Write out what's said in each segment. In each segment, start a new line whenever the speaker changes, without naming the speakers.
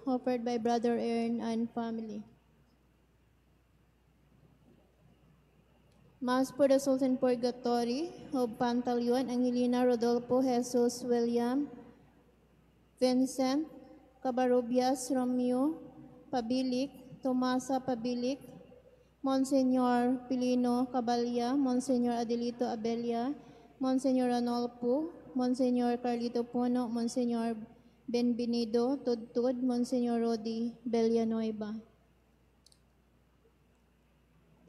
Offered by Brother Aaron and family. Mass for the Souls in Purgatory of Pantaleon, Angelina, Rodolfo, Jesus, William, Vincent, Cabarubias, Romeo, Pabilik, Tomasa Pabilik, Monsignor Pilino Cabalia, Monsignor Adelito Abelia, Monsignor Ranolfo, Monsignor Carlito Puno, Monsignor Benvenido Tudtud, Monsignor Rodi Villanueva.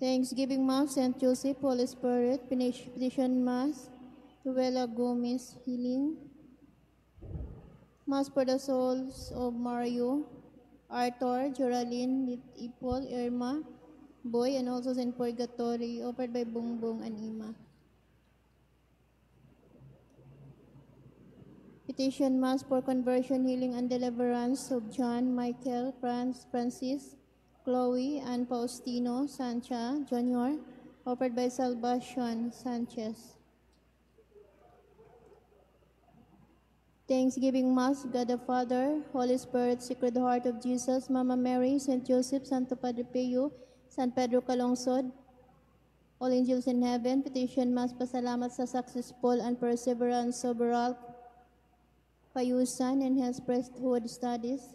Thanksgiving Mass, St. Joseph, Holy Spirit, Petition Mass, Ruela Gomez, Healing. Mass for the souls of Mario, Arthur, Geraldine, Ipol, Irma, Boy, and also in Purgatory, offered by Bongbong and Ima. Petition Mass for conversion, healing, and deliverance of John, Michael, Franz, Francis, Chloe, and Faustino Sancha Jr., offered by Salvacion Sanchez. Thanksgiving Mass, God the Father, Holy Spirit, Sacred Heart of Jesus, Mama Mary, Saint Joseph, Santo Padre Pio, San Pedro Calungsod, all angels in heaven. Petition Mass, pasalamat sa successful and perseverance of Ralph Payusan and his priesthood studies,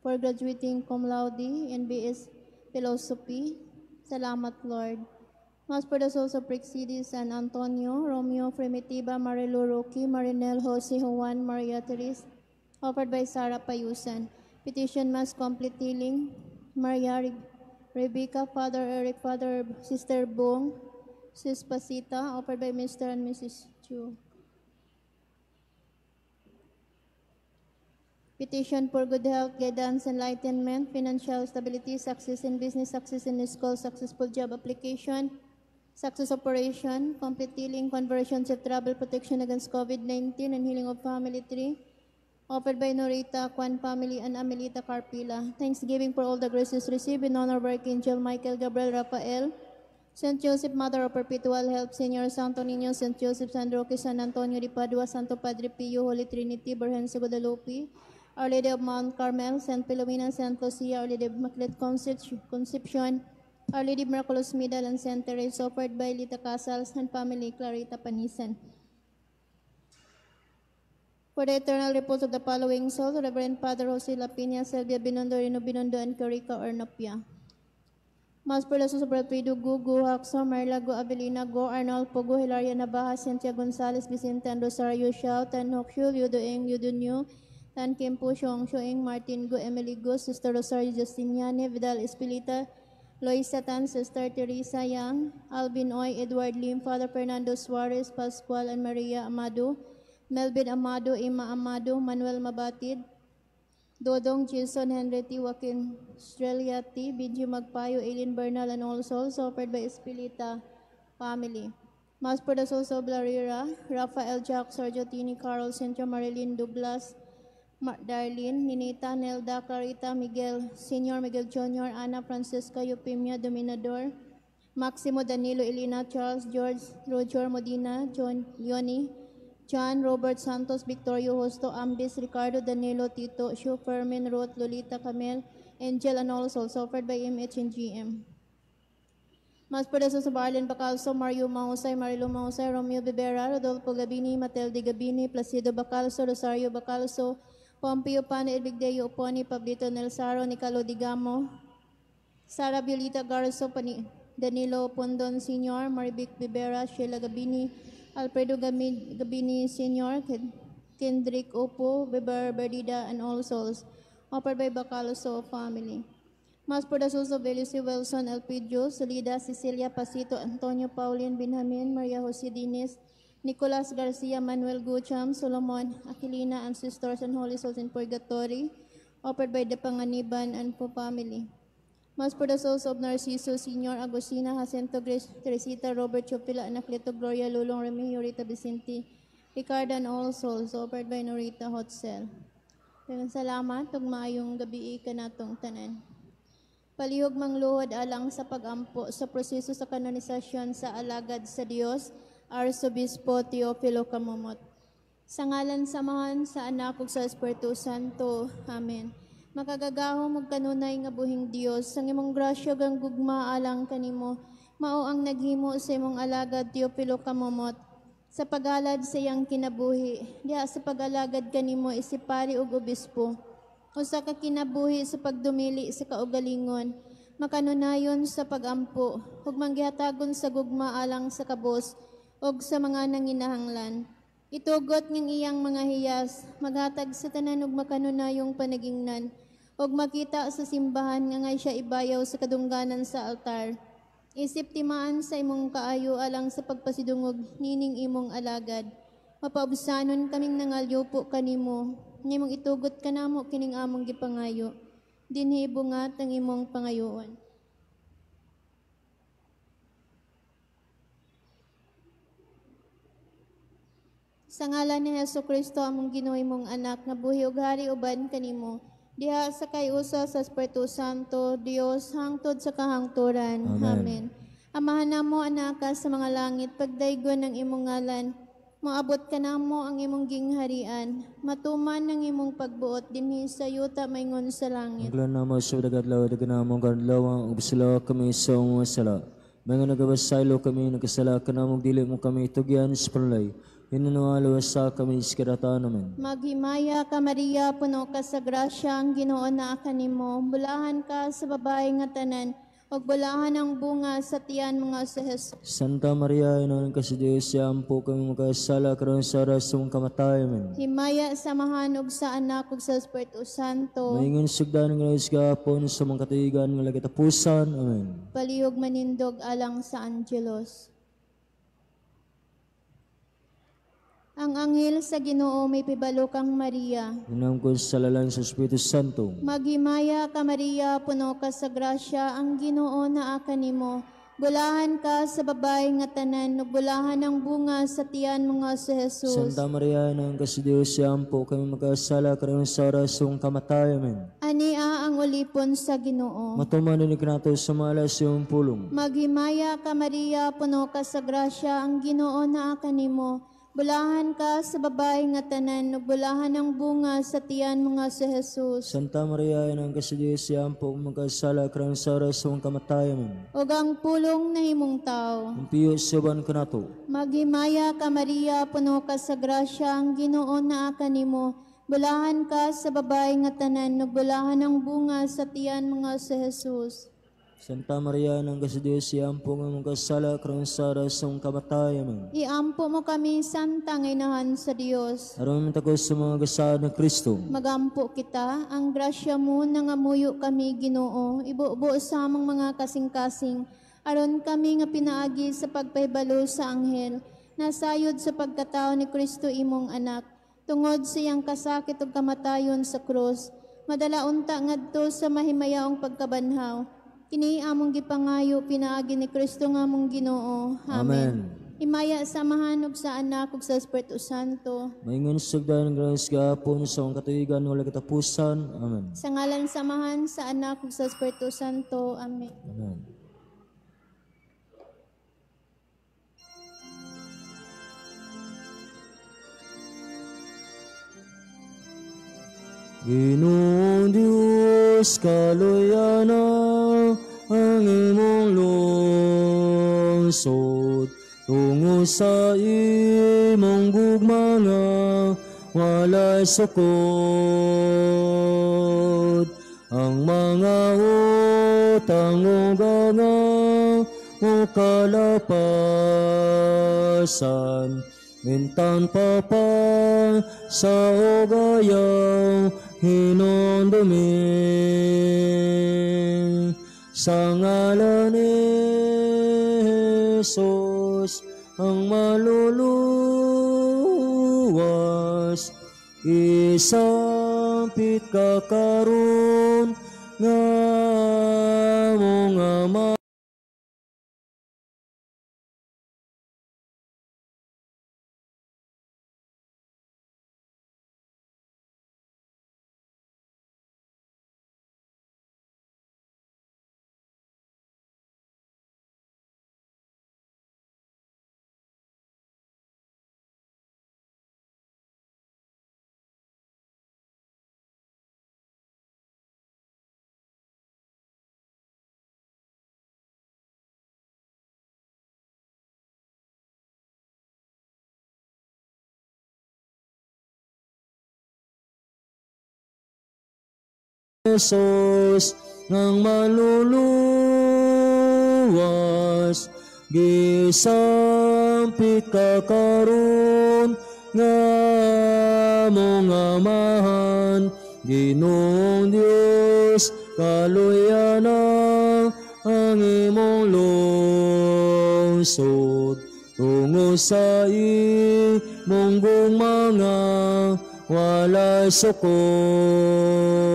for graduating cum laude in BS Philosophy. Salamat, Lord. Mass for the souls of Praxedes San Antonio, Romeo, Primitiva, Marilu, Rocky, Marinel, Jose, Juan, Maria Therese, offered by Sarah Payusan. Petition Mass complete healing, Maria Rebecca, Father Eric, Father Sister Bong, Sis Pasita, offered by Mr. and Mrs. Chu. Petition for good health, guidance, enlightenment, financial stability, success in business, success in school, successful job application, success operation, complete healing, conversion, safe travel, protection against COVID-19, and healing of family tree. Offered by Norita, Kwan family, and Amelita Carpila. Thanksgiving for all the graces received in honor of Archangel Michael, Gabriel, Raphael, Saint Joseph, Mother of Perpetual Help, Señor Santo Niño, Saint Joseph, San Roque, San Antonio de Padua, Santo Padre Pio, Holy Trinity, Virgen sa Guadalupe, Our Lady of Mount Carmel, Saint Philomena, Saint Lucia, Our Lady of Immaculate Conception, Our Lady of Miraculous Medal, and Saint Teresa, offered by Lita Casals and family, Clarita Panisan. For the eternal repose of the following souls, Reverend Father Jose Lapiña, Selvia Binondo, Rino Binondo, and Karika Ornopia. Mass for the souls of Alfredo Gu, Gu Hakso, Marla Gu, Avelina Go, Arnold Pogo, Hilaria Navaja, Cynthia Gonzalez, Vicente and Rosario Xiao, Tan Hok Shu, Liu Doeng, Liu Dunyu, Tan Kim Po, Xiong Xiong, Martin Gu, Emily Gu, Sister Rosario Justiniani, Vidal Espilita, Loisa Tan, Sister Teresa Yang, Alvin Oy, Edward Lim, Father Fernando Suarez, Pascual and Maria Amado, Melvin Amado, Emma Amado, Manuel Mabatid, Dodong, Jason, Henry T. Joaquin, Australia T., Benji Magpayo, Eileen Bernal, and all souls, offered by Espilita family. Mass for the souls of Larira, Rafael Jack, Sergio Tini, Carol, Cynthia, Marilyn, Douglas, Darlene, Ninita, Nelda, Clarita, Miguel, Senior, Miguel Jr., Ana, Francisca, Eupemia, Dominador, Maximo, Danilo, Elena, Charles, George, Roger, Modina, John, Leonie, John, Robert Santos, Victorio Justo, Ambis, Ricardo, Danilo, Tito, Shu, Fermin, Ruth, Lolita, Camille, Angel, and all souls, offered by MH and GM. Mass for the souls of Arlen Bacalso, Mario Mahusay, Marilu Mahusay, Romeo Bibera, Rodolfo Gabini, Matilde Gabini, Placido Bacalso, Rosario Bacalso, Pompeo Pano, Elbigdeo Oponi, Pablito Nelsaro, Nicolo Digamo, Sara Violita Garzo, Danilo Pondon Sr., Marivic Bibera, Sheila Gabini, Alfredo Gabini Sr., Kendrick Opo, Beber Berdida, and all souls, offered by Bacalso family. Mass for the souls of Elise Wilson, Elpidio, Solida, Cecilia Pasito, Antonio Pauline, Benjamin, Maria Jose Dines, Nicolas Garcia, Manuel Gucham, Solomon, Aquilina, ancestors and holy souls in purgatory, offered by the Panganiban and Po family. Mass for the souls of Narciso, Senior, Agustina, Jacinto, Grace, Teresita, Robert, Chopila, Anacleto, Gloria, Lulong, Remigio, Rita, Vicente, Ricardo, and all souls, offered by Norita Hotzel. Daghang salamat, ug maayong gabi kanatong tanan. Palihog mangluhod alang sa pagampo sa proseso sa kanonisasyon sa alagad sa Dios, Arsobispo Teofilo Camomot. Sa ngalan sa Amahan, sa Anak ug sa Espiritu Santo. Amen. Makagagahom ug kanunay nga buhing Dios, ang imong grasya ug ang gugma alang kanimo mao ang naghimo sa imong alagad Teofilo Camomot sa paghalad sa iyang kinabuhi diha sa pag-alagad kanimo isip pari ug obispo. Usa ka kinabuhi sa pagdumili sa kaugalingon, makanunayon sa pagampo, ug manggihatagon sa gugma alang sa kabos ug sa mga nanginahanglan. Itugot ng iyang mga hiyas, maghatag sa tanan ug makanunayong panagingnan, ug makita sa simbahan nga ngay siya ibayaw sa kadungganan sa altar. Isip timaan sa imong kaayo alang sa pagpasidungog nining imong alagad. Mapaubsanon kaming nangalyupo kanimo, nimong itugot kanamo kining among gipangayo. Dinhi ibungat ang imong pangayoon. Sa ngalan ni Hesus Kristo among Ginoo, imong anak nga buhi ug hari uban kanimo diha sa kay-usa sa Espiritu Santo, Dios hangtod sa kahangturan.
Amen.
Amen. Amahan namo anaka sa mga langit, pagdaygon ang imong ngalan. Moabot kanamo ang imong gingharian. Matuman ang imong pagbuot dinhi sa yuta maingon sa langit.
Ang namo sa dagat lawa, dagat namo kadlaw, ug sila kami sa mga sala. Mga nagabasaylo kami, nagkasala ka namong dili mo kami tugyan sa panulay. Hinunualo sa kami sa karataan namin.
Maghimaya ka, Maria, puno ka sa grasya, ang Ginoo naa kanimo. Bulahan ka sa babae nga tanan, ug bulahan ang bunga sa tiyan mga si Jesus.
Santa Maria, Ina ka sa Diyos, ampo kami makasala karon sa oras sa among kamatayon. Amen.
Himaya sa Amahan ug sa Anak ug sa Espiritu Santo.
Maingon sugdan ng Diyos gahapon sa mga katuigan nga katapusan. Amen.
Palihog manindog alang sa Angelos. Ang anghel sa Ginoo may pibalo kang Maria.
Inam ko sa lalan sa Espiritu Santo.
Maghimaya ka, Maria, puno ka sa grasya, ang Ginoo naa kanimo. Bulahan ka sa babae nga tanan, ug bulahan ang bunga sa tiyan mga si Jesus.
Santa Maria, Ina ka sa Diyos, ampo kami makasala karon sa oras sa among kamatayon. Amen.
Ania ang ulipon sa Ginoo.
Matuman ni kanato sa malas iyong pulong.
Maghimaya ka, Maria, puno ka sa grasya, ang Ginoo naa kanimo. Bulahan ka sa babae nga tanan, ug bulahan ang bunga sa tiyan mga si Jesus.
Santa Maria, Ina ka sa Diyos, ampo kami makasala karon sa oras sa among kamatayon. Amen.
Ug ang pulong nahimong tao.
Ang piyo sa uban kanato.
Maghimaya ka, Maria, puno ka sa grasya, ang Ginoo naa kanimo. Bulahan ka sa babae nga tanan, ug bulahan ang bunga sa tiyan mga si Jesus.
Santa Maria, Ina ka sa Diyos, ampo kami makasala karon sa oras sa among kamatayon. Amen.
Iampo mo kami, Santa nga Inahan sa Dios.
Aron matakos sa mga gasaan ng Kristo.
Magampo kita, ang grasya mo nangamuyo kami, Ginoo. Ibubo sa among mga kasing-kasing, aron kami nga pinaagi sa pagpahibalo sa anghel, nasayod sa pagkatao ni Kristo imong anak, tungod sa iyang kasakit ug kamatayon sa krus, madala unta ngadto sa mahimayaong pagkabanhaw. Kini among gipangayo pinaagi ni Kristo nga among Ginoo.
Amen.
Himaya sa Amahan ug sa Anak ug sa Espiritu Santo.
Maingon sugdan ng grasya gahapon sa among katuigan wala katapusan. Amen.
Sa ngalan sa Amahan, sa Anak ug sa Espiritu Santo. Amen.
Amen. Ginoong Diyos, kaluyana ang imong lungsod, tungo sa imong gugma nga walay sukod. Ang mga utang ug nga mo kalapasan, mintan pa pa sa ugayaw hinumdumi. Sa ngalan ni Jesus ang maluluwas, isampit ka karon nga among Ama. Jesus ng maluluwas, gisampit ka karon nga among Amahan, Ginoong Dios, kaluya na ang imong lungsod, tungo sa imong mga walay sukod.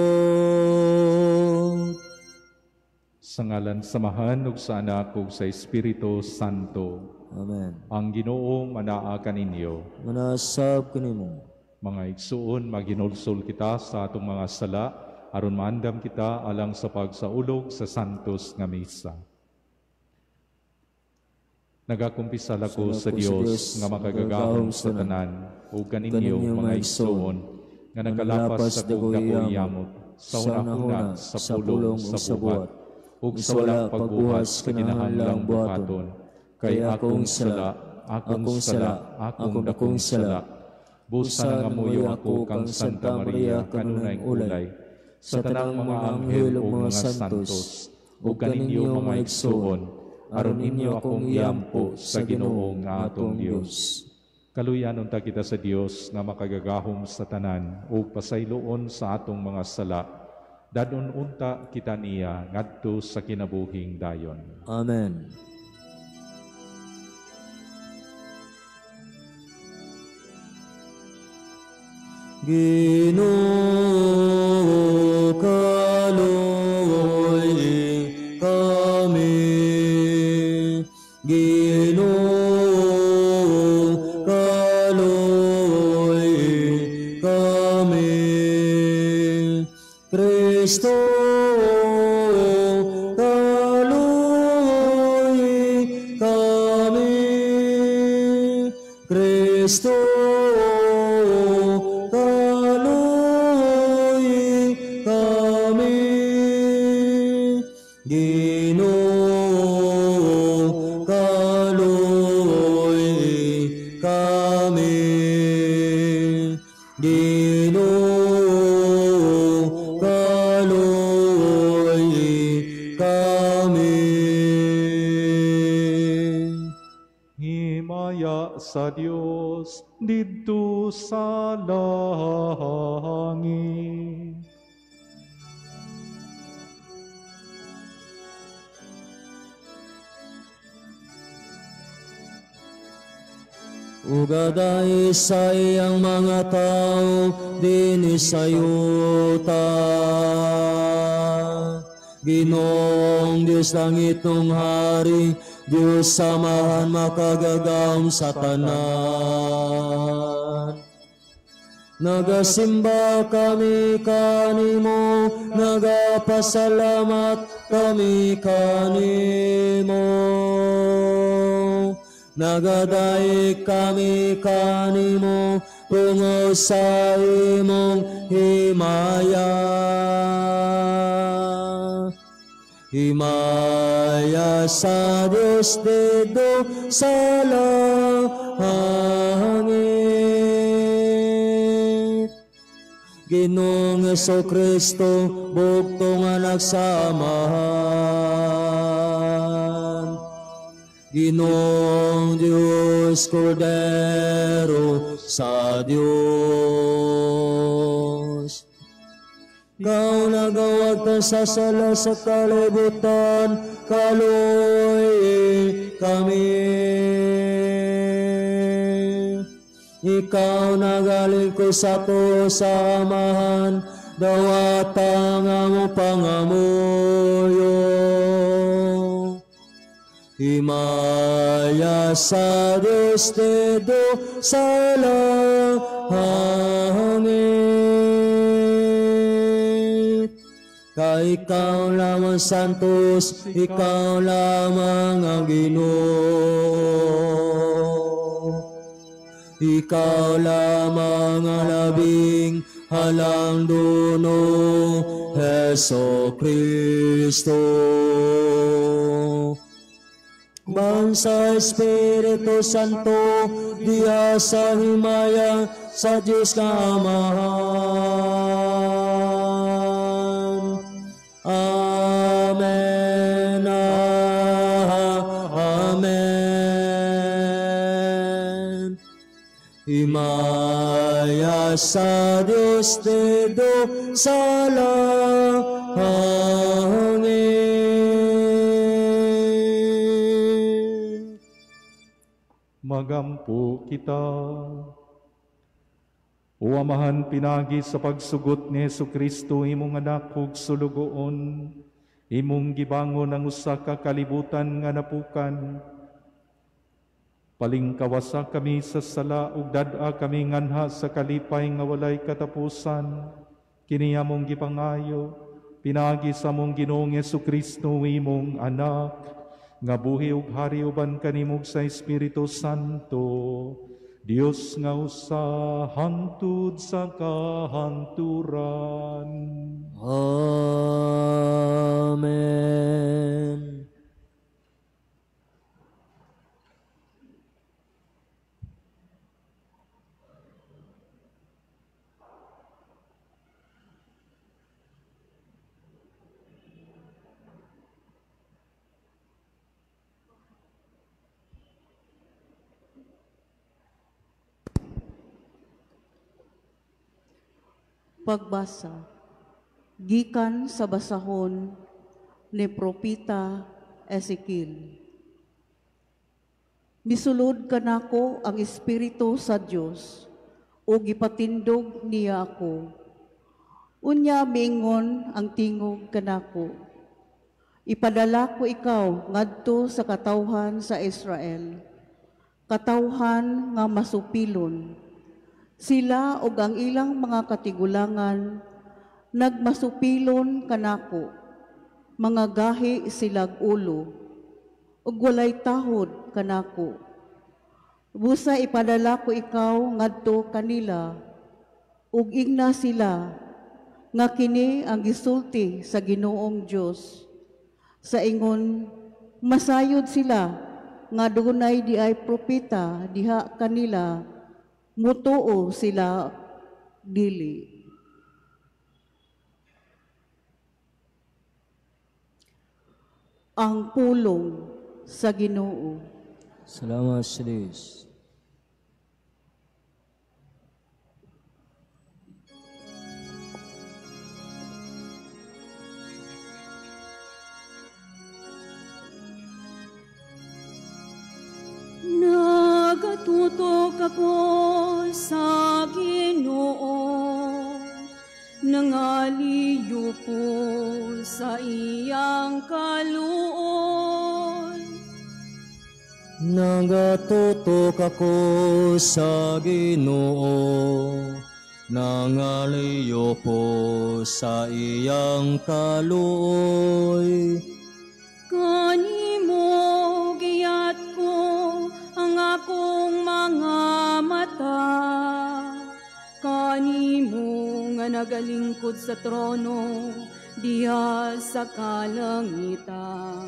Sa ngalan samahan ug sa Anak ug sa Espiritu Santo.
Amen.
Ang Ginoo manaa kaninyo.
Manasab kanimo.
Mga igsuon, maghinulsol kita sa atong mga sala aron maandam kita alang sa pagsaulog sa santos nga misa. Nagakumpisal ako sa Dios nga makagagahom sa tanan ug kaninyo mga igsuon nga nagkalapas sa dako yamot sa hunahuna, sa pulong, sa buhat ug sa wala pagbuhat sa kinahanglang buhaton, kay akong sala, akong sala, akong dakong sala. Busa nangamuyo ako kang Santa Maria kanunay ulay, sa tanang mga anghel ug mga santos, ug kaninyo mga igsuon, aron ninyo akong iampo sa Ginoo nga atong Dios. Kaluyan unta kita sa Dios nga makagagahom sa tanan ug pasayloon sa atong mga sala. Dadon unta kita niya ngadto sa kinabuhing dayon.
Amen. Ginoo, kaluoy kami. Ginoo, kaluoy kami. Kristo, kaluoy kami. Kristo, kaluoy kami. Ginoo, kaluoy kami. Ginoo, kaluoy kami.
Himaya sa Dios didto sa langit.
Ugaday sa iyang mga tao dinhi sa yuta. Ginoong Diyos langit ng hari, Diyos samahan makagagahom sa tanan. Nagasimba kami kanimo, nagapasalamat kami kanimo. Nagadaig kami kanimo tungo sa imong himaya. Himaya sa Dios didto sa langit. Ginoong Jesucristo, bugtong nga nagsamahan. Ginoong Diyos, Kordero sa Diyos. Ikaw nagawagtan sa sala sa kalibutan, kaluoy kami. Ikaw nagalingkod sa ato sa Amahan, dawata nga mo pangamuyo. Himaya sa Diyos didto sa langit. Kay ikaw lamang santos, ikaw lamang ang Ginoo. Ikaw lamang ang labing halang duno, Heso Kristo. Ban sa Espiritu Santo, diya sa himaya sa Diyos nga Amahan. Himaya sa Dios didto sa langit.
Magampo kita. O Amahan, pinagi sa pagsugot ni Hesukristo imong anak ug sulugoon, imong gibangon ang usa ka kalibutan nga napukan. Palingkawasa kami sa sala ug dad-a kami nganha sa kalipay nga walay katapusan. Kini among gipangayo pinagi sa among Ginoong Hesukristo imong anak, nga buhi ug hari uban kanimo sa Espiritu Santo, Dios nga usa hangtod sa kahangturan.
Amen.
Pagbasa gikan sa basahon ni Propeta Ezekiel. Misulod kanako ang espiritu sa Dios ug gipatindog niya ako. Unya miingon ang tingog kanako. Ipadala ko ikaw ngadto sa katawhan sa Israel, katawhan nga masupilon. Sila og ang ilang mga katigulangan nagmasupilon kanako, mga gahi silag ulo, ug walay tahod kanako. Busa ipadala ko ikaw ngadto kanila, ug ingna sila nga kini ang gisulti sa Ginoong Dios. Sa ingon masayod sila nga dunay di ay propeta diha kanila, mutuo sila dili. Ang pulong sa Ginoo.
Salamat sa Diyos.
Nagatutok ako sa Ginoo, nangaliyo po sa iyang kaluoy.
Nagatutok ako sa Ginoo, nangaliyo po sa iyang kaluoy.
Kanimo giyat ko ang akong mga mata, kanimo nga nagalingkod sa trono diha sa kalangitan.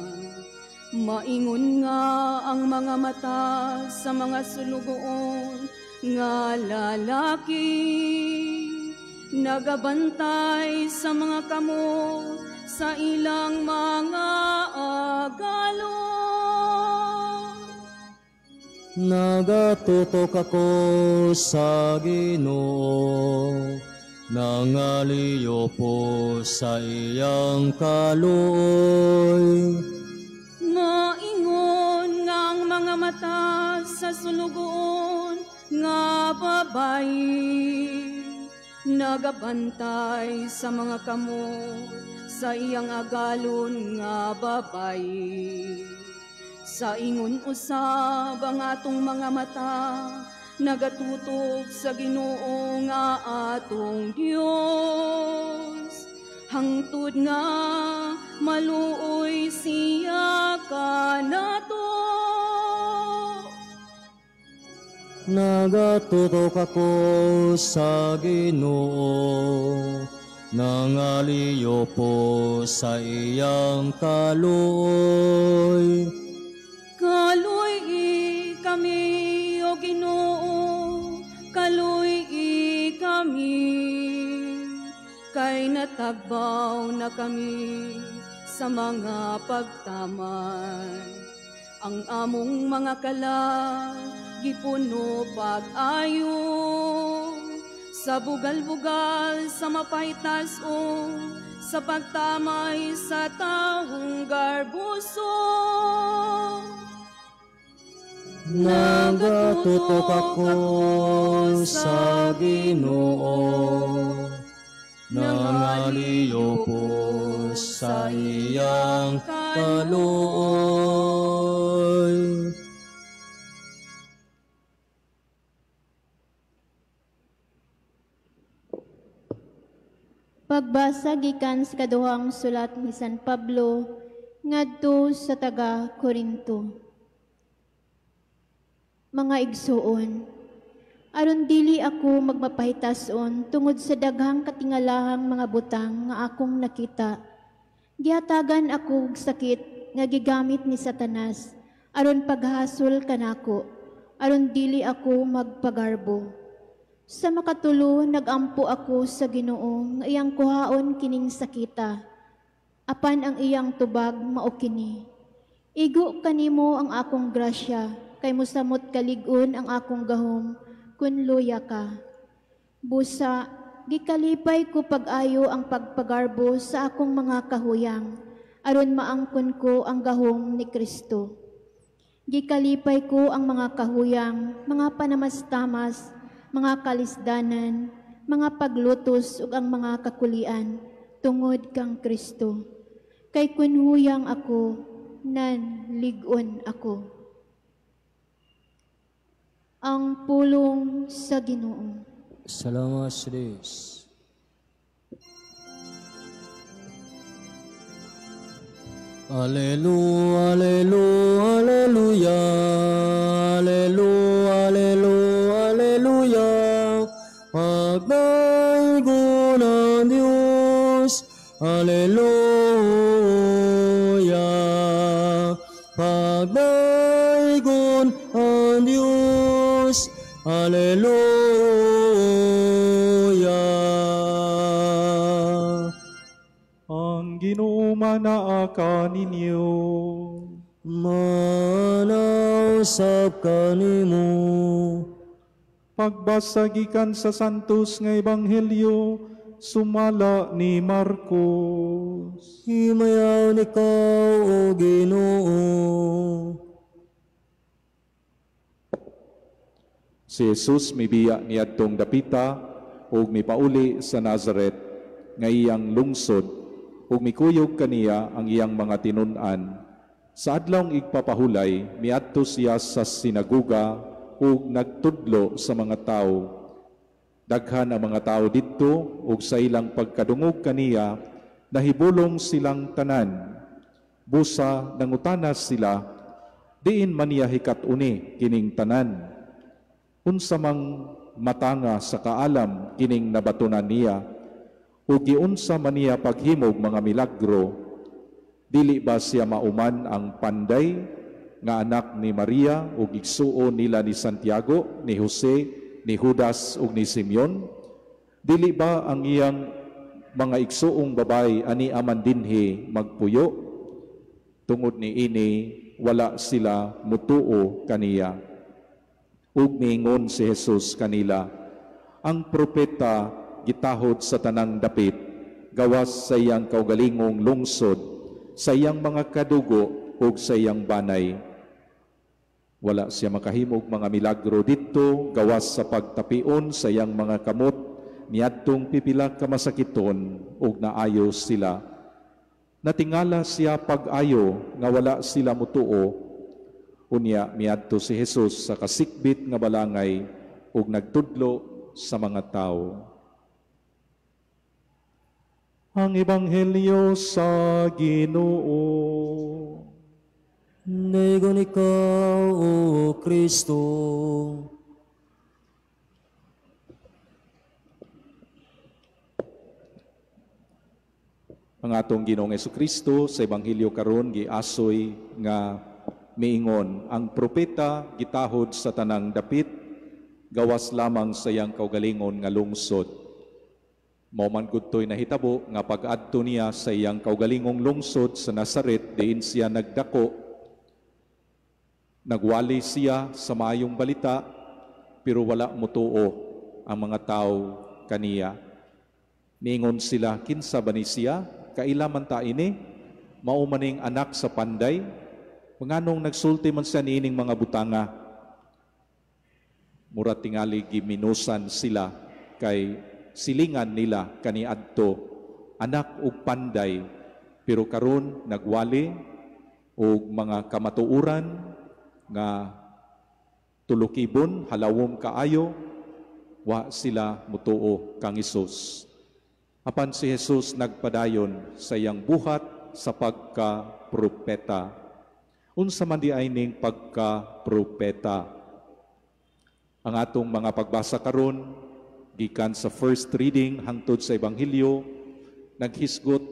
Maingon nga ang mga mata sa mga sulugoon nga lalaki, nagabantay sa mga kamot sa ilang mga agalon.
Nagatutok ako sa Ginoo, nangaliyo po sa iyang kaluoy.
Maingon nga ang mga mata sa sulugoon nga babayi, nagabantay sa mga kamot sa iyang agalon nga babayi. Sa ingon usab ang atong mga mata, nagatutok sa Ginoo nga atong Dios, hangtod nga maluoy siya kanato.
Nagatutok ako sa Ginoo, nangaliyo po sa iyang kaluoy.
Kaluy kami, O Ginoo, kaluy kami, kay natagbaw na kami sa mga pagtamay. Ang among mga kalag Gipuno pag-ayo sa bugal-bugal sa mapahitason sa pagtamay sa taong garbuso.
Nagatutok ako sa Ginoo, nangaliyo po sa iyang kaluoy.
Pagbasa gikan sa kaduhang sulat ni San Pablo ngadto sa taga Korinto. Mga igsuon, aron dili ako magmapahitason tungod sa daghang katingalahang mga butang nga akong nakita. Gihatagan ako og sakit nga gigamit ni Satanas aron paghasol kanako, aron dili ako magpagarbo. Sa makatulo, nagampo ako sa Ginoo nga iyang kuhaon kining sakita. Apan ang iyang tubag mao kini. Igo kanimo ang akong grasya, kay mosamot kalig-on ang akong gahom kun luya ka. Busa, gikalipay ko pag-ayo ang pagpagarbo sa akong mga kahuyang, aron maangkon ko ang gahom ni Kristo. Gikalipay ko ang mga kahuyang, mga panamastamas, mga kalisdanan, mga paglutos ug ang mga kakulian tungod kang Kristo. Kay kun huyang ako, nan lig-on ako. Ang pulong sa Ginoo.
Salamat sa Diyos. Alleluia, alleluia, alleluia, alleluia, alleluia, alleluia. Pagdaigo ng Diyos, alleluia. Pagdaigon ang Diyos, alleluia.
Ang Ginoo manaa kaninyo.
Manausap kanimo.
Pagbasa gikan sa Santos nga Ebanghelyo sumala ni Marcos.
Himayaw ikaw, O Ginoo.
Si Jesus mibiya niadtong dapita ug mipauli sa Nazaret nga iyang lungsod ug mikuyog kaniya ang iyang mga tinun-an. Sa adlawng igpapahulay, miadto siya sa sinaguga ug nagtudlo sa mga tawo. Daghan ang mga tawo didto ug sa ilang pagkadungog kaniya, nahibulong silang tanan. Busa nangutana sila, diin man niya hikat-uni kining tanan? Unsa mang matanga sa kaalam kining nabatunan niya, ug giunsa man niya paghimog mga milagro? Dili ba siya mauman ang panday nga anak ni Maria ug igsuon nila ni Santiago, ni Jose, ni Judas ug ni Simeon? Dili ba ang iyang mga igsuong babay ani aman dinhi magpuyo? Tungod ni ini wala sila mutuo kaniya. Ug niingon si Jesus kanila, ang propeta gitahod sa tanang dapit, gawas sa iyang kaugalingong lungsod, sa iyang mga kadugo ug sa iyang banay. Wala siya makahimog mga milagro didto, gawas sa pagtapion sa iyang mga kamot niadtong pipila ka masakiton ug naayo sila. Natingala siya pag-ayo nga wala sila mutuo. Unya miadto si Jesus sa kasikbit nga balangay ug nagtudlo sa mga tawo. Ang Ebanghelyo sa Ginoo.
Daygon ikaw, O Kristo.
Ang atong Ginoong Hesukristo sa Ebanghelyo karon giasoy nga miingon, ang propeta gitahod sa tanang dapit, gawas lamang sa iyang kaugalingon nga lungsod. Mao man gud to'y nahitabo nga pag-adto niya sa iyang kaugalingong lungsod sa Nazaret, diin siya nagdako. Nagwali siya sa maayong balita, pero wala motuo ang mga tao kaniya. Ningon sila, "Kinsa ba ni siya? Kaila man ta ini? Mao maning anak sa panday? Nganong nagsulti man siya niining mga butanga?" Mura tingali giminusan sila kay silingan nila kaniadto anak og panday, pero karon nagwali og mga kamatuoran nga tulukibon, halawom kaayo. Wa sila mutuo kang Hesus. Apan si Jesus nagpadayon sa iyang buhat sa pagka-propeta. Unsa man di ay ning pagka-propeta? Ang atong mga pagbasa karon gikan sa first reading hangtod sa Ebanghelyo naghisgot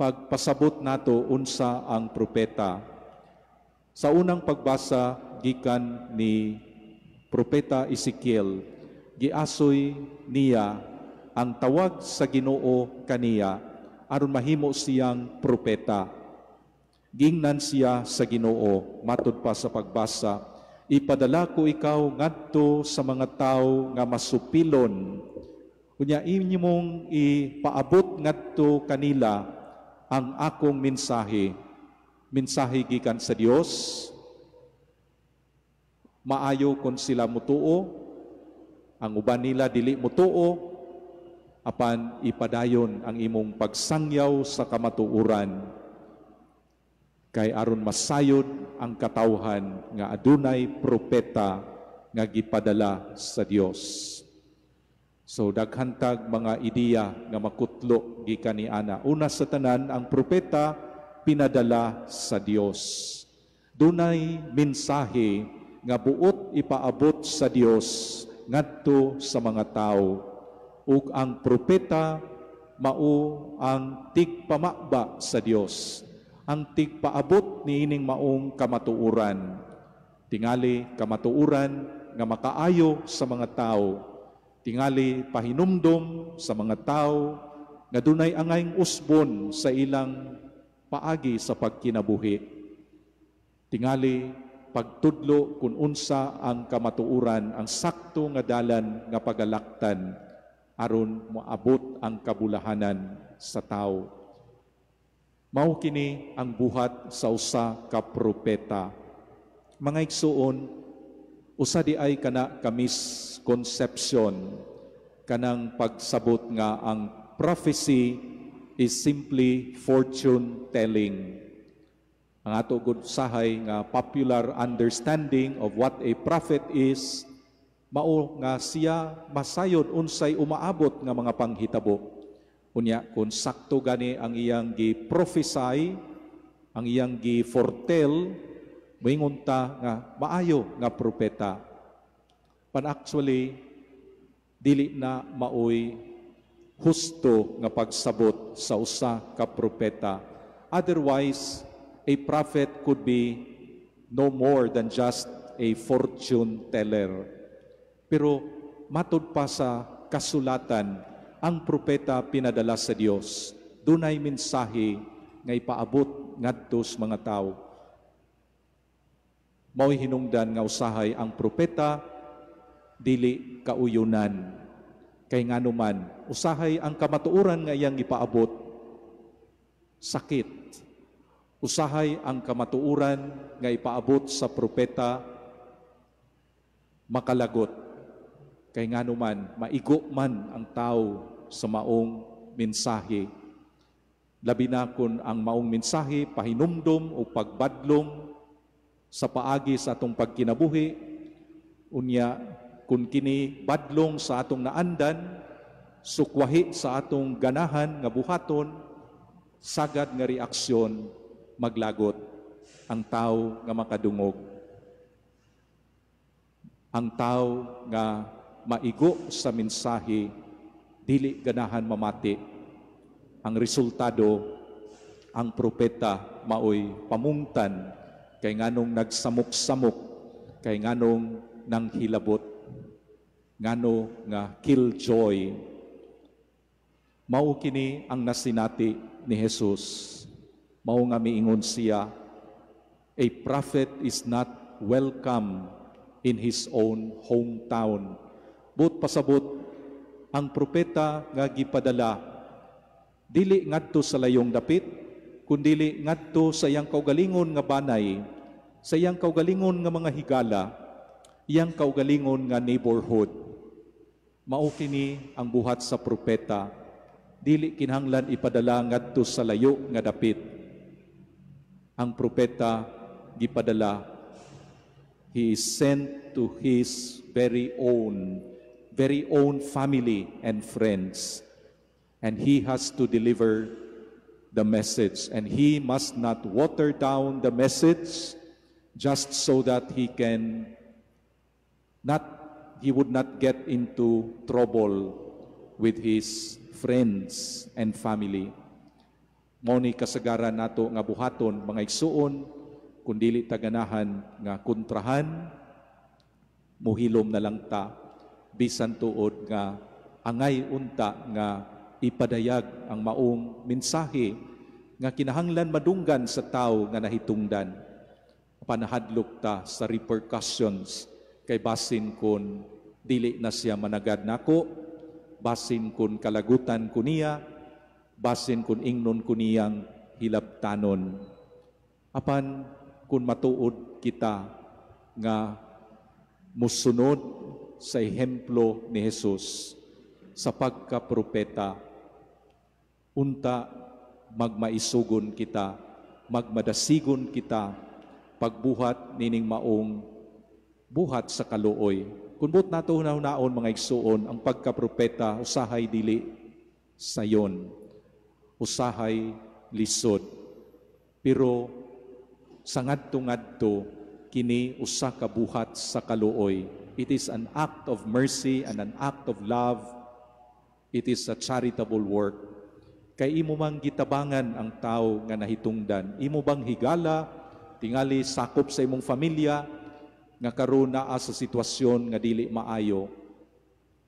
pagpasabot nato unsa ang propeta. Sa unang pagbasa gikan ni Propeta Ezekiel, giasoy niya ang tawag sa Ginoo kaniya aron mahimo siyang propeta. Gingnan siya sa Ginoo, matud pa sa pagbasa, "Ipadala ko ikaw ngadto sa mga tawo nga masupilon. Unya inyong ipaabot ngadto kanila ang akong mensahe." Mensahe gikan sa Dios. Maayo kon sila mutuo, ang uban nila dili mutuo, apan ipadayon ang imong pagsangyaw sa kamatuoran kay aron masayod ang katawhan nga adunay propeta nga gipadala sa Dios. So daghan tag mga ideya nga makutlo gikan ni ana. Una sa tanan, ang propeta pinadala sa Dios. Dunay mensahe nga buot ipaabot sa Dios ngadto sa mga tawo. Ug ang propeta mao ang tigpamaba sa Dios, ang tigpaabot niining maong kamatuoran. Tingali kamatuoran nga makaayo sa mga tao. Tingali pahinumdom sa mga tao nga dunay angayng usbon sa ilang paagi sa pagkinabuhi. Tingali pagtudlo kung unsa ang kamatuoran, ang sakto nga dalan nga pagalaktan aron moabot ang kabulahanan sa tao. Mao kini ang buhat sa usa ka propeta. Mga igsuon, usa di ay kana ka misconception kanang pagsabot nga ang prophecy is simply fortune telling. Ang ato gud sahay nga popular understanding of what a prophet is, mao nga siya masayod unsay umaabot nga mga panghitabo. Unya kung sakto gani ang iyang gi-prophesy, ang iyang gi-foretell, moingon ta nga maayo nga propeta. But actually, dili na maoy husto nga pagsabot sa usa ka propeta. Otherwise, a prophet could be no more than just a fortune teller. Pero matud pa sa kasulatan, ang propeta pinadala sa Dios. Dunay mensahe nga ipaabot ngadto sa mga tawo. Mao'y hinungdan nga usahay ang propeta dili kauyunan. Kay nganuman, usahay ang kamatuoran nga iyang ipaabot sakit. Usahay ang kamatuoran nga ipaabot sa propeta makalagot. Kay nganuman, maigo man ang tao sa maong mensahe. Labi na kun ang maong mensahe pahinumdom o pagbadlong sa paagi sa atong pagkinabuhi, unya kun kini badlong sa atong naandan, sukwahi sa atong ganahan nga buhaton, sagad nga reaksyon maglagot ang tao nga makadungog. Ang tao nga maigo sa mensahe, dili ganahan mamati. Ang resultado, ang propeta maoy pamungtan kay nganong nagsamok-samok, kay nganong nanghilabot, ngano nga killjoy. Mao kini ang nasinati ni Jesus. Mao nga miingon siya, A prophet is not welcome in his own hometown. Buot pasabot, ang propeta nga gipadala dili ngadto sa layong dapit, kundili ngadto sa iyang kaugalingon nga banay, sa iyang kaugalingon nga mga higala, iyang kaugalingon nga neighborhood. Mao kini ang buhat sa propeta, dili kinahanglan ipadala ngadto sa layo nga dapit. Ang propeta gipadala, he is sent to his very own family and friends. And he has to deliver the message, and he must not water down the message just so that he would not get into trouble with his friends and family. Mao ni kasagaran nato nga buhaton, mga igsuon, kung dili ta ganahan nga kontrahan, muhilom na lang ta bisan tuod nga angay unta nga ipadayag ang maong mensahe nga kinahanglan madunggan sa tao nga nahitungdan. Panahadlok ta sa repercussions kay basin kon dili na siya managad nako, basin kon kalagutan ko niya, basin kon ingnon ko niyang hilabtanon. Apan kung matuod kita nga musunod sa ehemplo ni Jesus sa pagkapropeta, unta magmaisugon kita, magmadasigon kita pagbuhat nining maong buhat sa kaluoy. Kung buot nato hunahunaon, mga igsuon, ang pagkapropeta usahay dili sayon, usahay lisod. Pero sa ngadto-ngadto kini usa ka buhat sa kaluoy. It is an act of mercy and an act of love. It is a charitable work. Kay imo mang gitabangan ang tao nga nahitungdan. Imo bang higala, tingali sakop sa imong familia, nga karon naa sa sitwasyon nga dili maayo,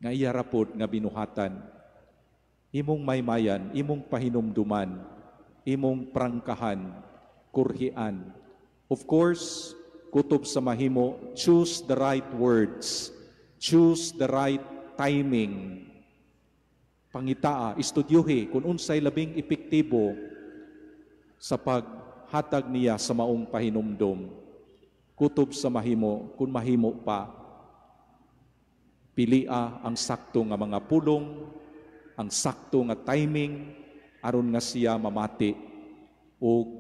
nga iya ra pod nga binuhatan. Imong maymayan, imong pahinumduman, imong prangkahan, kurhian. Of course, kutob sa mahimo, choose the right words, choose the right timing. Pangitaa, estudyuhi kung unsay labing epektibo sa paghatag niya sa maong pahinumdom. Kutob sa mahimo, kung mahimo pa, pilia ang sakto nga mga pulong, ang sakto nga timing, aron nga siya mamati o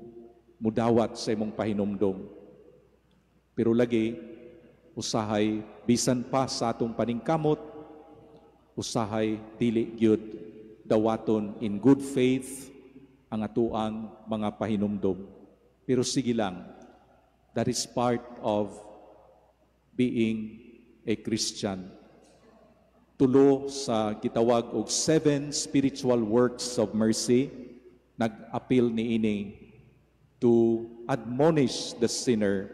mudawat sa imong pahinumdom. Pero lagi, usahay, bisan pa sa atong paningkamot, usahay dili gyud dawaton in good faith ang atuang mga pahinumdom. Pero sige lang, that is part of being a Christian. Tulo sa gitawag og seven spiritual works of mercy, nag-appeal niini to admonish the sinner,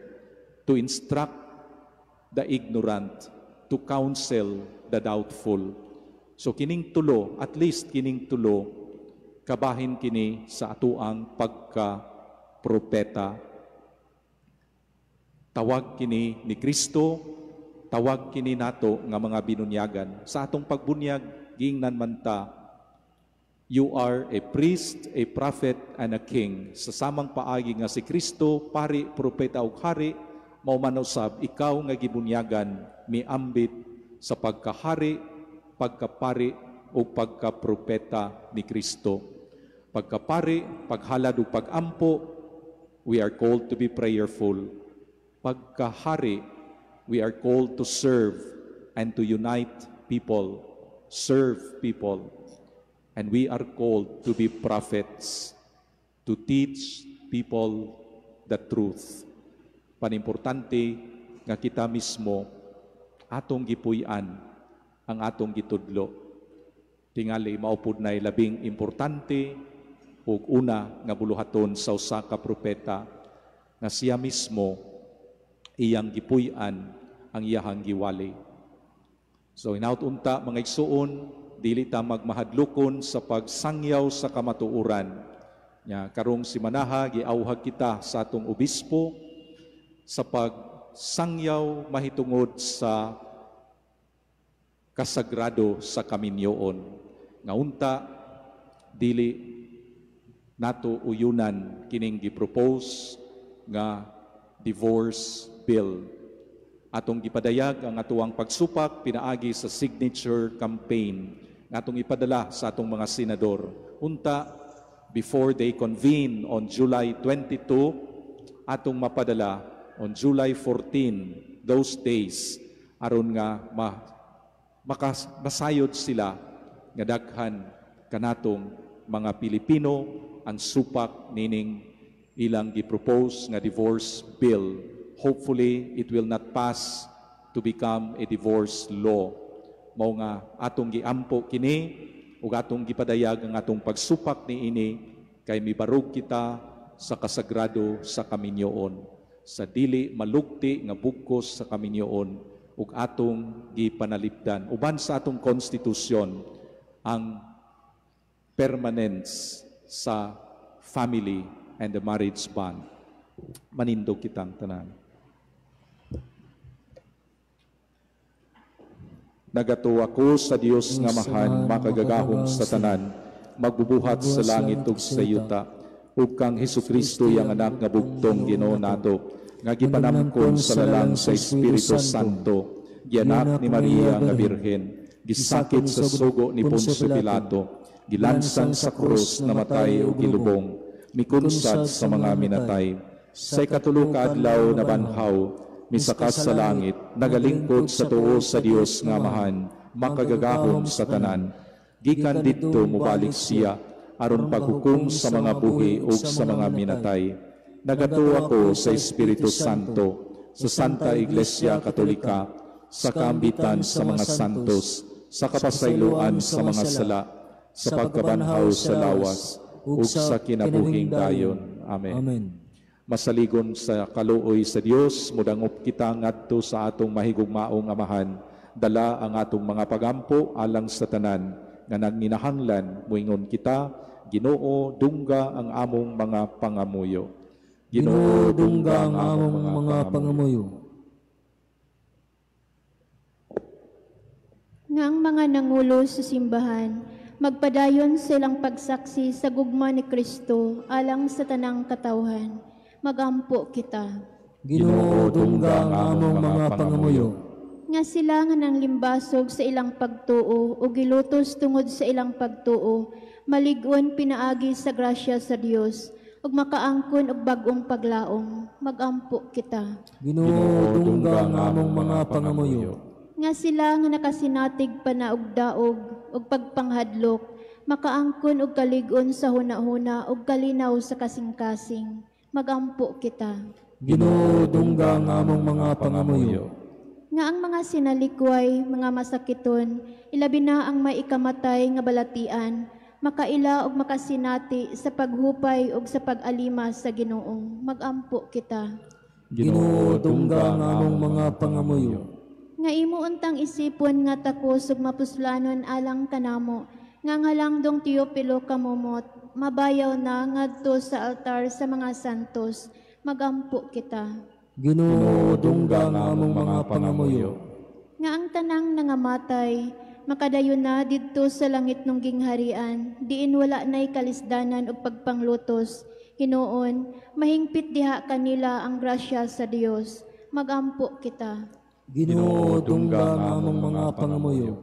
to instruct the ignorant, to counsel the doubtful. So kining tulo, at least kining tulo, kabahin kini sa atuang pagka-propeta. Tawag kini ni Kristo, tawag kini nato nga mga binunyagan. Sa atong pagbunyag, giingnan man ta, "You are a priest, a prophet, and a king." Sa samang paagi nga si Kristo, pari, propeta ug hari, mao man usab ikaw nga gibunyagan miambit sa pagkahari, pagkapari o pagkapropeta ni Kristo. Pagkapari, paghalad ug pagampo, we are called to be prayerful. Pagkahari, we are called to serve and to unite people, serve people. And we are called to be prophets, to teach people the truth. Panimportante nga kita mismo atong gipuy-an ang atong gitudlo. Tingali mao pud nay labing importante ug una nga buluhaton sa usa ka propeta, nga siya mismo iyang gipuy-an ang iyahang giwali. So hinaut unta, mga igsuon, dili ta magmahadlokon sa pagsangyaw sa kamatuoran. Nya karong simanaha giawhag kita sa atong obispo. sa pagsangyaw mahitungod sa kasagrado sa kaminyoon. Nga unta dili nato uyunan kining gi-propose nga divorce bill. Atong gipadayag ang atuang pagsupak pinaagi sa signature campaign nga atong ipadala sa atong mga senador. Unta before they convene on July 22, atong mapadala on July 14, those days, aron nga masayod sila nga daghan kanatong mga Pilipino ang supak nining ilang gi-propose nga divorce bill. Hopefully, it will not pass to become a divorce law. Mao nga atong giampo kini ug atong gipadayag ang atong pagsupak niini kay mibarog kita sa kasagrado sa kaminyoon, sa dili malugti nga bugkos sa kaminyoon ug atong gipanalipdan uban sa atong konstitusyon ang permanence sa family and the marriage bond. Manindog kitang tanan. Nagatuwa ko sa Dios nga Amahan, makagagahom sa tanan, magbubuhat sa langit ug sa yuta, ug kang Hesukristo iyang anak nga bugtong Ginoo nato, nga gipanamkon sa lalang sa Espiritu Santo, gianak ni Maria nga Birhen, gisakit sa sugo ni Poncio Pilato, gilansang sa krus, namatay ug gilubong, mikunsad sa mga minatay, sa ikatulo ka adlaw nabanhaw, misakas sa langit, nagalingkod sa tuo sa Dios nga Amahan, makagagahom sa tanan. Gikan didto mobalik siya, aron paghukom sa mga buhi ug sa mga minatay. Nagatuo ako sa Espiritu Santo, sa Santa Iglesia Katolika, sa kaambitan sa mga santos, sa kapasayloan sa mga sala, sa pagkabanhaw sa lawas, ug sa kinabuhing dayon. Amen.
Amen.
Masaligon sa kaluoy sa Dios, mudangop kita ngadto sa atong mahigugmaong Amahan. Dala ang atong mga pagampo alang sa tanan nga nanginahanglan, muingon kita, Ginoo, dungga ang among mga pangamuyo.
Ginoo, dungga ang among mga pangamuyo.
Nga ang mga nangulo sa simbahan, magpadayon silang pagsaksi sa gugma ni Kristo alang sa tanang katawhan. Magampo kita.
Ginoo, dungga ang among mga pangamuyo.
Nga sila nga nanglimbasog sa ilang pagtuo o gilutos tungod sa ilang pagtuo, malig-on pinaagi sa grasya sa Dios ug makaangkon og bag-ong paglaom. Magampo kita.
Ginoo, dungga ang among mga pangamuyo.
Nga sila nga nakasinatig panaugdaog ug pagpanghadlok, makaangkon og kalig-on sa hunahuna ug kalinaw sa kasing-kasing. Magampo kita.
Ginoo, dungga ang among mga pangamuyo.
Nga ang mga sinalikway, mga masakiton, ilabi na ang may ikamatay nga balatian, makaila og makasinati sa paghupay og sa pag-alima sa Ginoo. Magampo kita.
Ginoo, dungga ang among mga pangamuyo.
Nga imo untang isipon nga takos ug mapuslanon alang kanamo, nga ngalangdong Teopilo kamumot, mabayaw na ngadto sa altar sa mga santos. Magampo kita.
Ginoo, dungga ang among mga pangamuyo.
Nga ang tanang nangamatay, makadayon na didto sa langit nung gingharian, diin wala na'y kalisdanan ug pagpanglutos. Hinuon, mahingpit diha kanila ang grasya sa Dios. Magampo kita.
Ginoo, dungga ang among mga pangamuyo.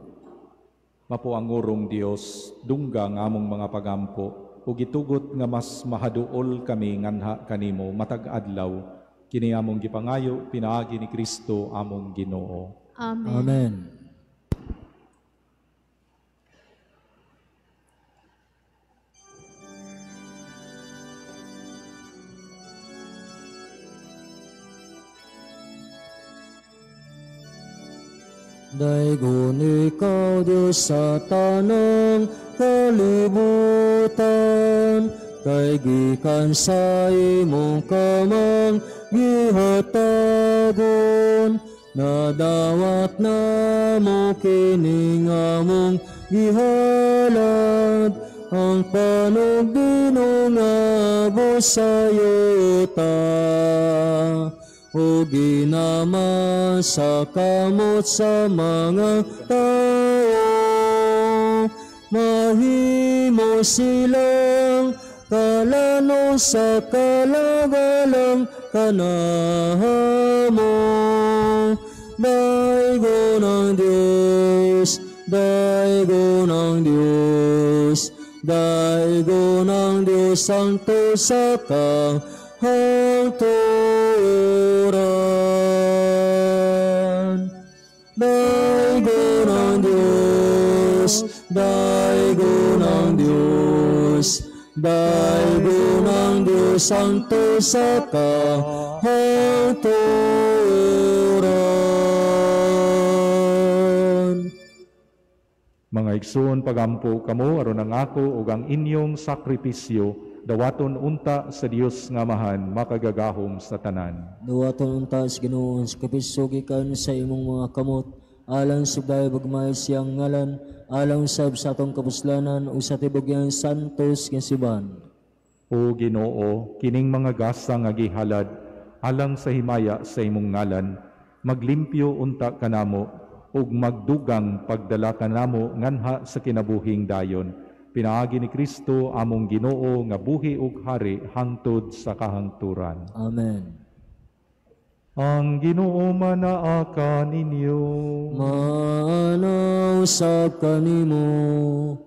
Mapo ang urong Dios, dungga ang among mga pagampo, ug gitugot nga mas mahaduol kami nganha kanimo matag adlaw, kini among gipangayo pinaagi ni Kristo among Ginoo.
Amen.
Amen. Daygon ikaw, Diyos, sa tanang kalibutan, kay gikan sa imong kamang gihatagon, nadawat namo kining among gihalad, ang panugdinong abo sa yuta. O ginama sa kamot sa mga tao, mahimo silang kalano sa kalagalang kanahamo. Daigo ng Diyos, daigo ng Diyos, daigo ng Diyos santo sa kahangturan. Daigo ng Diyos, daigo ng Diyos, daigo ng Diyos santo sa kahangturan.
Mga igsoon, pagampo kamo aron ang ako ug ang inyong sakripisyo dawaton unta sa Dios nga Amahan makagagahom sa tanan.
Dawaton unta sa Ginoo ang sakripisyo gikan sa imong mga kamot, alang sa bagmay siyang ngalan, alang sab sa atong kapuslanan ug sa tibok iyang santos nga simbahan.
O Ginoo, kining mga gasa nga gihalad alang sa himaya sa imong ngalan, maglimpyo unta kanamo ug magdugang pagdala kanamo nganha sa kinabuhing dayon. Pinaagi ni Kristo among Ginoo nga buhi ug hari hangtod sa kahangturan.
Amen.
Ang Ginoo manaa kaninyo.
Maanaw usab kanimo.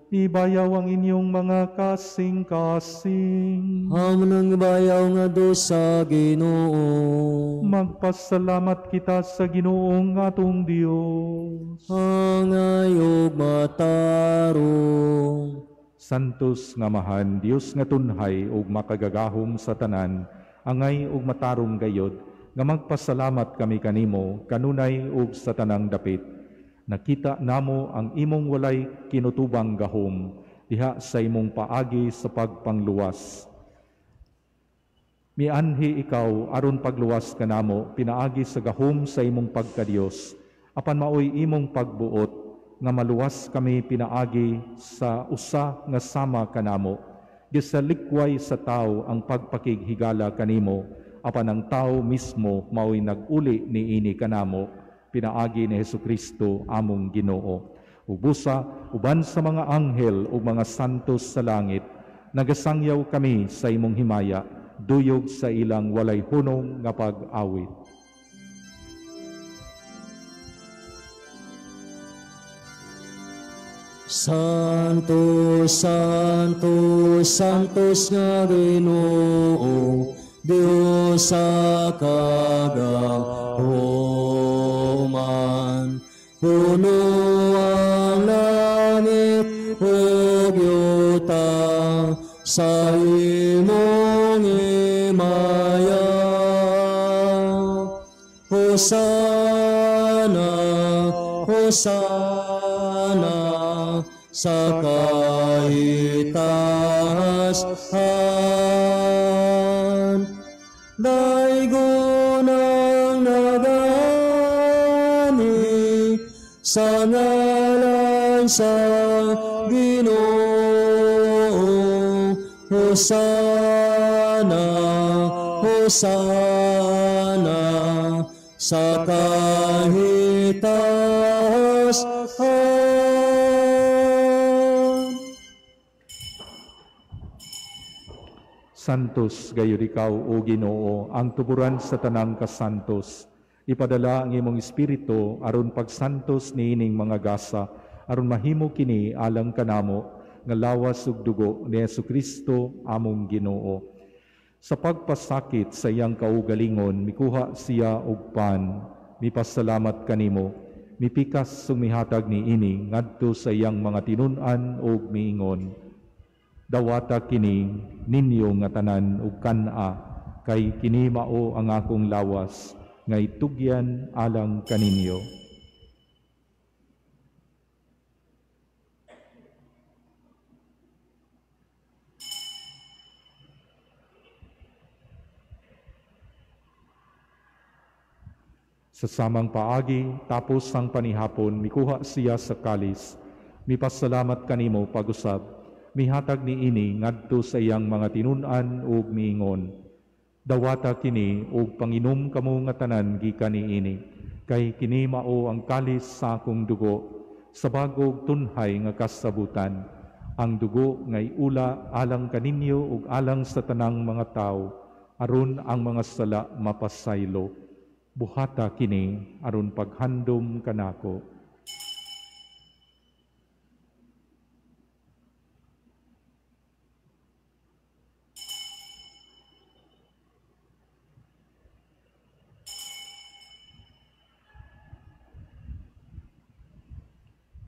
Ibayaw ang inyong mga kasing-kasing.
Amo nang ibayaw nga sa Ginoo.
Magpasalamat kita sa Ginoong atong Dios.
Angay ug matarong.
Santos nga Amahan, Dios nga tunhay ug makagagahom sa tanan, angay ug matarong gayod, nga magpasalamat kami kanimo kanunay ug sa tanang dapit. Nakita namo ang imong walay kinutubang gahom diha sa imong paagi sa pagpangluwas. Mianhi ikaw aron pagluwas kanamo pinaagi sa gahom sa imong pagkadiyos, apan maoy imong pagbuot nga maluwas kami pinaagi sa usa nga sama kanamo. Gisalikway sa tao ang pagpakighigala kanimo, apan ang tao mismo maoy nag-uli niini kanamo pinaagi ni Hesukristo among Ginoo. Ubusa uban sa mga anghel ug mga santos sa langit, nagasangyaw kami sa imong himaya, duyog sa ilang walay hunong nga pag-awit.
Santo, Santo, Santos nga Ginoo, Diyos sa kagahuman. Puno ang langit ug yuta sa imong himaya. Hosana, Hosana sa kahitasan. Daigo ng nagani sa ngalan sa Ginoo. Hosana, Hosana sa kahitasan.
Santos gayud ikaw, o Ginoo, ang tuburan sa tanang kasantos. Ipadala ang imong espiritu aron pagsantos niining mga gasa, aron mahimo kini alang kanamo nga lawas ug dugo ni Hesukristo among Ginoo. Sa pagpasakit sa iyang kaugalingon, mikuha siya og pan, mipasalamat kanimo, mipikas ug mihatag niini ngadto sa iyang mga tinun-an ug miingon, dawata kini ninyo nga tanan ug kan-a, kay kini mao ang akong lawas nga itugyan alang kaninyo. Sa samang paagi, tapos ang panihapon, mikuha siya sa kalis, mipasalamat kanimo pag-usab, mihatag niini ngadto sa iyang mga tinun-an ug miingon, Dawata kini ug panginom kamo nga tanan gikan niini, kay kini mao ang kalis sa akong dugo sa bag-ong tunhay nga kasabutan. Ang dugo nga iula alang kaninyo ug alang sa tanang mga tawo, aron ang mga sala mapasaylo. Buhata kini aron paghandom kanako.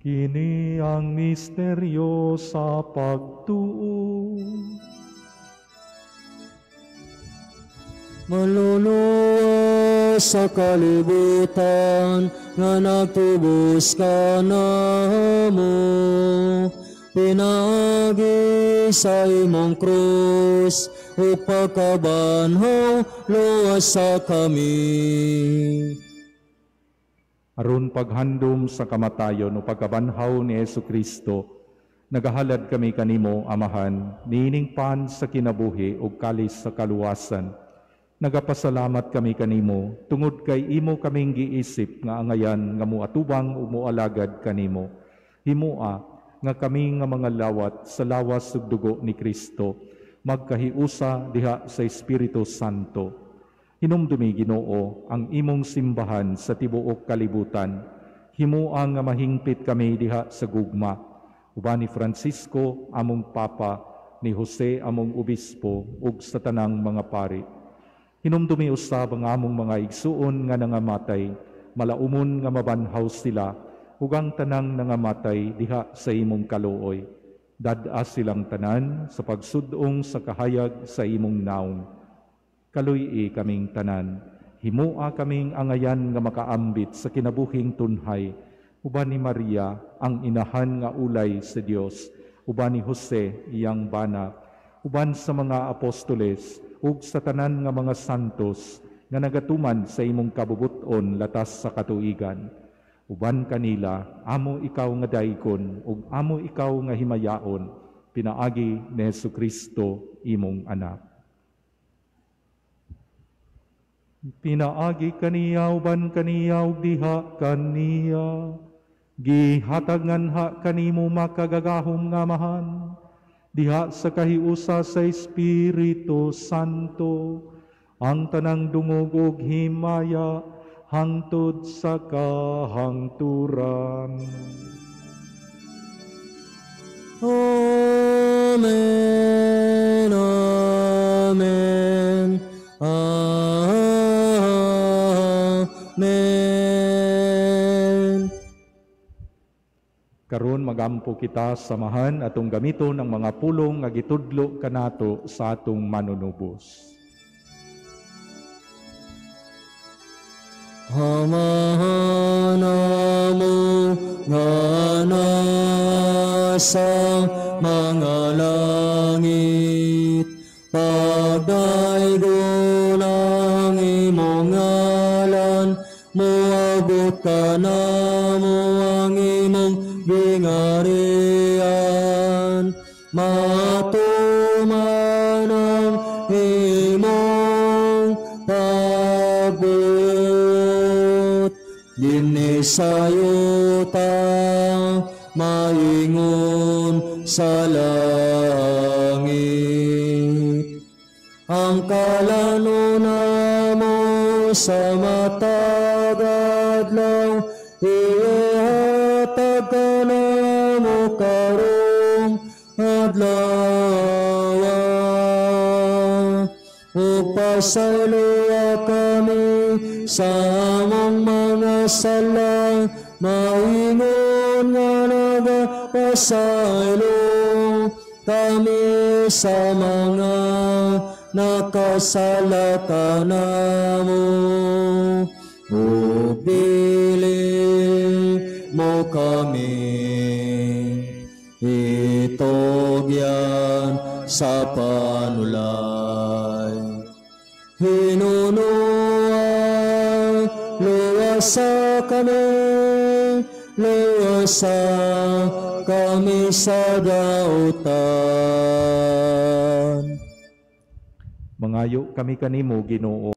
Kini ang misteryo sa pagtuo.
Maluluwas sa kalibutan nga nagtubos ka namo, pinaagi sa imong krus ug pagkabanhaw, luwas sa kami.
Aron paghandom sa kamatayon o pagkabanhaw ni Jesucristo, nagahalad kami kanimo, Amahan, niining pan sa kinabuhi o kalis sa kaluwasan. Nagapasalamat kami kanimo tungod kay imo kaming giisip nga angayan nga muatubang o mualagad kanimo. Himua nga kami nga mga lawat sa lawas ug dugo ni Kristo magkahiusa diha sa Espiritu Santo. Hinumdumi, Ginoo, ang imong simbahan sa tibuok kalibutan. Himua nga mahingpit kami diha sa gugma. Uban ni Francisco among Papa, ni Jose among Obispo, ug sa tanang mga pari. Hinumdumi usab ang among mga igsuon nga nangamatay, malaumon nga mabanhaw sila, ug ang tanang nangamatay diha sa imong kaluoy. Dad-a silang tanan sa pagsud-ong sa kahayag sa imong naong. Kaluy-i kaming tanan, himua kaming angayan nga makaambit sa kinabuhing tunhay, uban ni Maria ang inahan nga ulay sa Dios, uban ni Jose iyang bana, uban sa mga apostoles, ug sa tanan nga mga santos nga nagatuman sa imong kabubut-on latas sa katuigan. Uban kanila, amo ikaw nga daygon ug amo ikaw nga himayaon, pinaagi ni Jesucristo imong anak. Pinaagi kaniya, uban kaniya, ug diha kaniya, gihatag nganha kanimo makagagahom nga Amahan, diha sa kahiusa sa Espiritu Santo, ang tanang dungog ug himaya hangtod sa kahangturan.
Amen. Amen. Amen.
Karon magampo kita samahan atong gamiton ang mga pulong nga gitudlo kanato sa atong manunubos.
Amahan namo nga nasa mga langit, pagdaygon ang imong ngalan, moabot ka namo ang imong gingarian, matuman ang imong pagbuot, dinhi sa yuta maingon sa langit. Ang kalano namo sa matag adlaw, ihatag kanamo karong adlaw. Ug pasayloa kami sa among mga sala, maingon nga nagapasaylo kami sa mga nakasala kanamo. Ug dili mo kami itugyan sa panulay. Hinunuan, luwasa kami, luwasa kami sa dautan.
Mangayo kami kanimo, Ginoo.